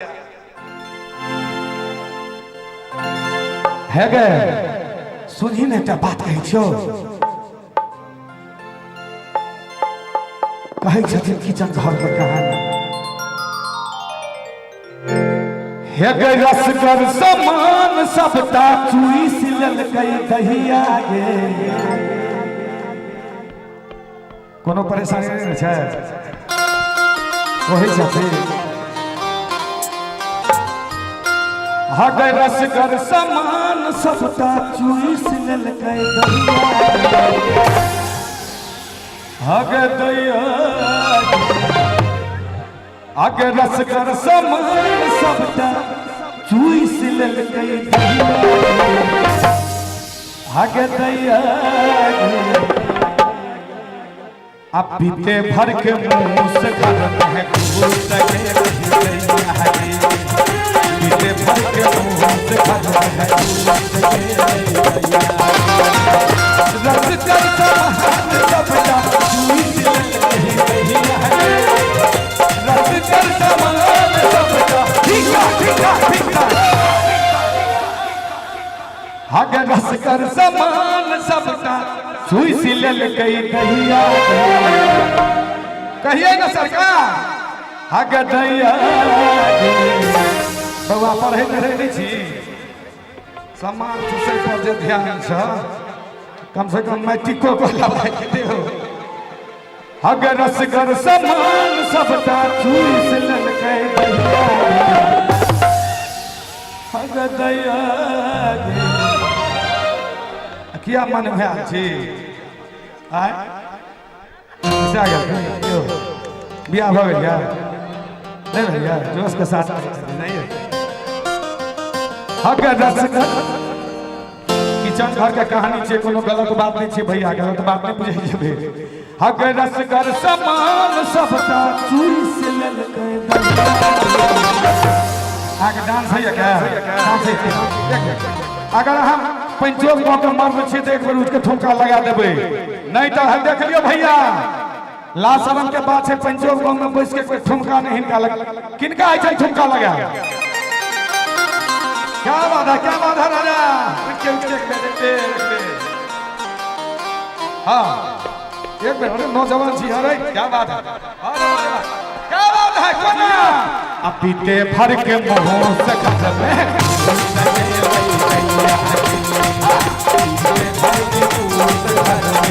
हे गे, सुनही ने, एकटा बात कहै छियौ। कहै छथिन किचन घर के कहानी। हे गे, रसगर समान सबटा चूइस लेलकै दहिया गे। कोनो परेशानी नहि ने छै? कहै छथिन, हग रसगर समान सबटा चूइस लेलकै दहिया, हग दैया, अग रसगर समान सबटा चूइस लेलकै दहिया, हग दैया। अब पीते भर के मुंह से घर में घुस सके, पीते भर के मुंह से घर में घुस सके। रस कर समान सबटा चूस लेलकै, रस कर समान सबटा, ठीक है, ठीक है, ठीक है। हग रस कर समान सबटा चूस लेलकै दहिया। कहिए ना सरकार, हग दैया। बौआ, पढ़ै तढ़ै नहि छी? सामान चूसै पर जे ध्यान छ, कम से कम मैट्रिको को लबाइ दियौ। हग रसगर समान सबटा चूस लेलकै दहिया, हग दैया। किया मन भेल छी? आय से आ गेल यौ, बियाह भऽ गेल यऽ? नहि भेल यऽ? जोश के साथ नहीं। हग रसगर किचन घर के कहानी छै, कोनो गलत बात नहीं छै भैया, गलत बात नहीं बुझै जेबै। हग रसगर समान सबटा चूस लेलकै। अहाँके डांस होइए क्या? डांस होइए? अगर अहाँ पंचोक कऽ के मर्द छी तऽ एक बेर उठि के ठुमका लगा देबै, नहीं तऽ हम देख लियौ भैया, लाज शरम के बात छै। पंचोक गाँव में बैस के कोई ठुमका नहीं हिनका लगा। किनका होइ छै ठुमका लगा? क्या बात है, क्या बात है राजा! उठ के, उठ के, एक बेर, एक बेर, एक बेर। हाँ, एक बेर। अरे, नौजवान छी। अरे, क्या बात है! अरे अरे, क्या बात है! कोना अब पीते भर के मुंह से खसल में भर के मुंह से खसल में।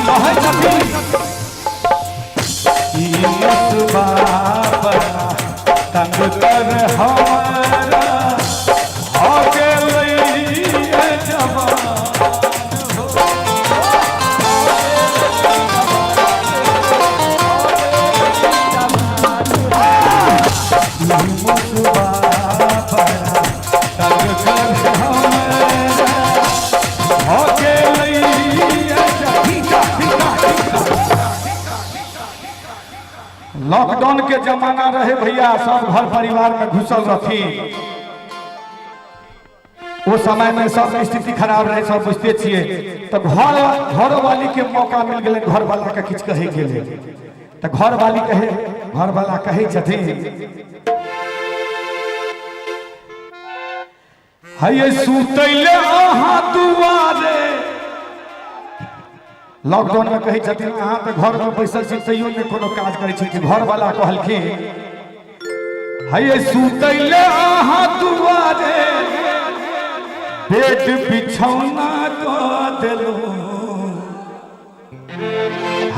कहै छथिन, ई मुसबा बड़ा तंग कर हमारा हो गेलै जवान हो। ई मुसबा बड़ा तंग कर हमारा हो गेलै जवान। लॉकडाउन के जमाना रहे भैया, सब घर परिवार में घुसल रहथिन। वो समय में सब स्थिति खराब रहे, सब बुझते छियै। तऽ घर घरवाली के मौका मिल गेलै घर वाला के किछु कहै के लेल। तऽ घरवाली कहे, घरवाला कहै छथिन, हये सुतैले अहाँ दुआरे। लॉकडाउन में कहै छथिन, अहाँ तऽ घर में बैसल छी, तैयो नहि कोनो काज करै छी। घरवाला कहलखिन, हये सुतैले अहाँ दुआरे, बेड बिछौना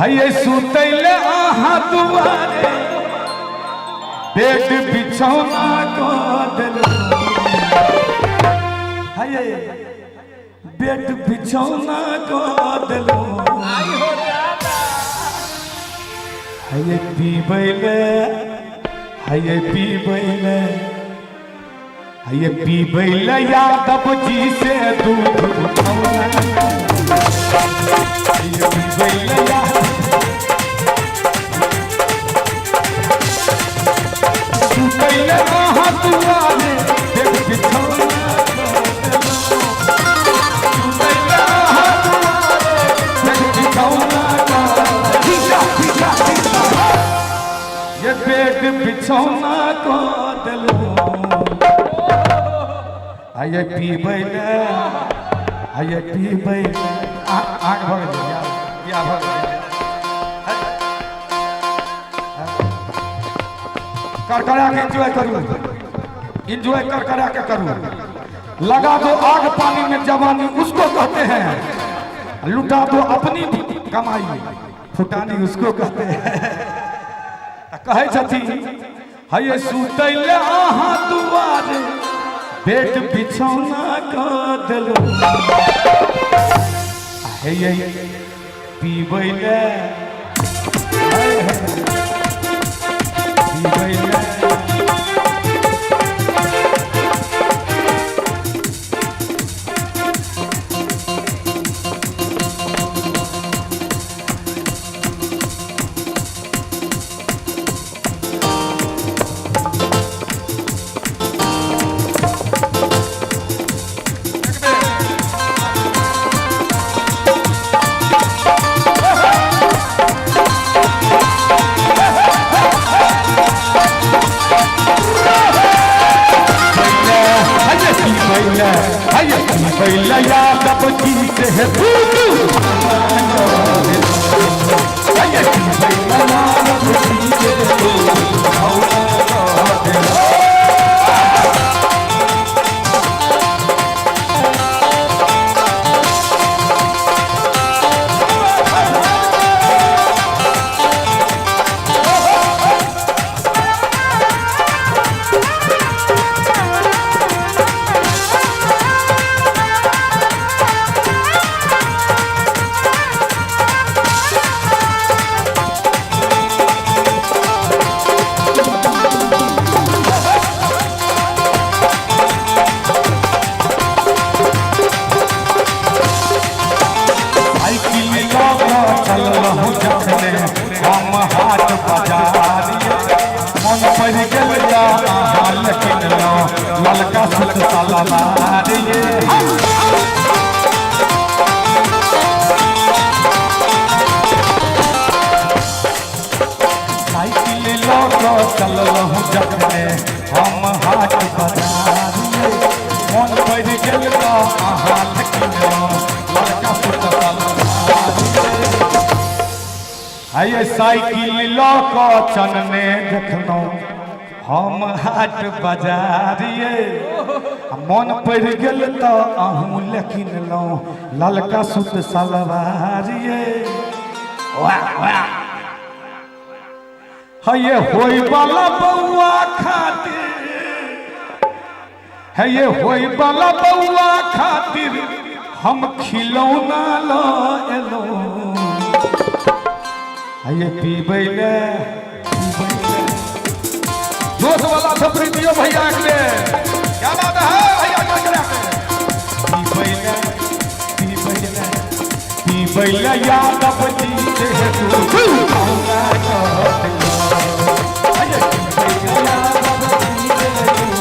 हये सुतैले अहाँ दुआरे बेड बिछौना कऽ देलहुँ। हये बेड बिछौना कऽ देलहुँ। हये पीबैले, हये पीबैले, हये पीबैले यादव जी से दूध उठौना। हये पीबैले यादव सुतैले अहाँ दुआरे बेड बिछौना सुतैले अहाँ दुआरे बेड बिछौना। ये बेड बिछौना कऽ देलहुँ। आइए पीबै ले, आइए पीबै ले। आग भऽ गेलै, बियाह भऽ गेलै। करकरा के एंजॉय करू, एंजॉय कर करा के करू। लगा दो आग पानी में जवानी उसको कहते हैं, लुटा दो अपनी कमाई फुटानी उसको कहते हैं। कहै छथिन हये सुतैले अहाँ दुआरे बेड बिछौना कऽ देलहुँ। हे पीबै ले, पीबै ले। हये पीबै ले, हये पीबै ले यादव जी से दूध। हये पीबै ले यादव जी से दूध। साइकिल लऽ कऽ चललहुँ जखने हम हाट बाजार, मन पड़ि गेल तऽ अहाँ लए किनलहुँ ललका सूट सलवार ये। साइकिल लऽ कऽ चललहुँ जखने हम हाट बाजार ये, मन पड़ि गेल तऽ अहाँ लए किनलहुँ ललका सूट सलवार ये। हये साइकिल लऽ कऽ चलने देखलहुँ हम हाट बाजार ये, आ मन पड़ि गेल तऽ अहूँ लए किनलहुँ ललका सूट सलवार ये। वाह वाह। हये होय वाला बौआ खातिर, हये होय वाला बौआ खातिर हम खिलौना लऽ एलहुँ। हये पीबै ले, पीबै ले। जोश वाला थपड़ी दियो भैया के, क्या बात है भैया के। पीबै ले, पीबै ले, पीबै ले यादव जी से दूध। हये पीबै ले यादव जी से दूध।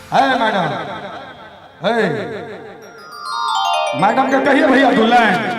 है मैडम, है मैडम के कहिए भैया दू लाइन।